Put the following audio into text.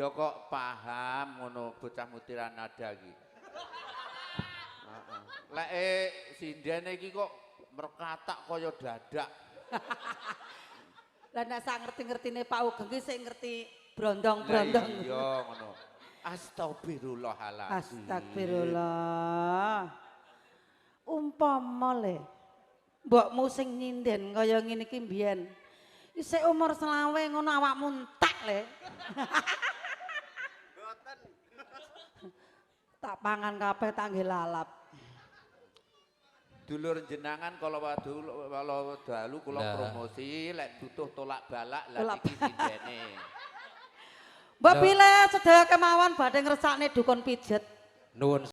Ya kok paham ngono bocah Mutiara Nada iki. Heeh. Lek sindene iki kok merkatak kaya dadak. Lah nek sak ngerti-ngertine Pak Ugeng ki sing ngerti brondong-brondong. Lah iya ngono. Astagfirullahaladzim. Astagfirullah. Umpama le mbokmu sing nyinden kaya ngene iki mbiyen. Isih umur 25 ngono awakmu entek le. Mboten. Tak pangan kabeh tak nggih lalap. Dulur jenangan kala wadu kala dalu kula Lah. promosi lek butuh tolak balak lah Tolak iki sindene. Mbok Lah. pilih sedaya kemawon badhe ngersakne dukun pijet. Nuwun.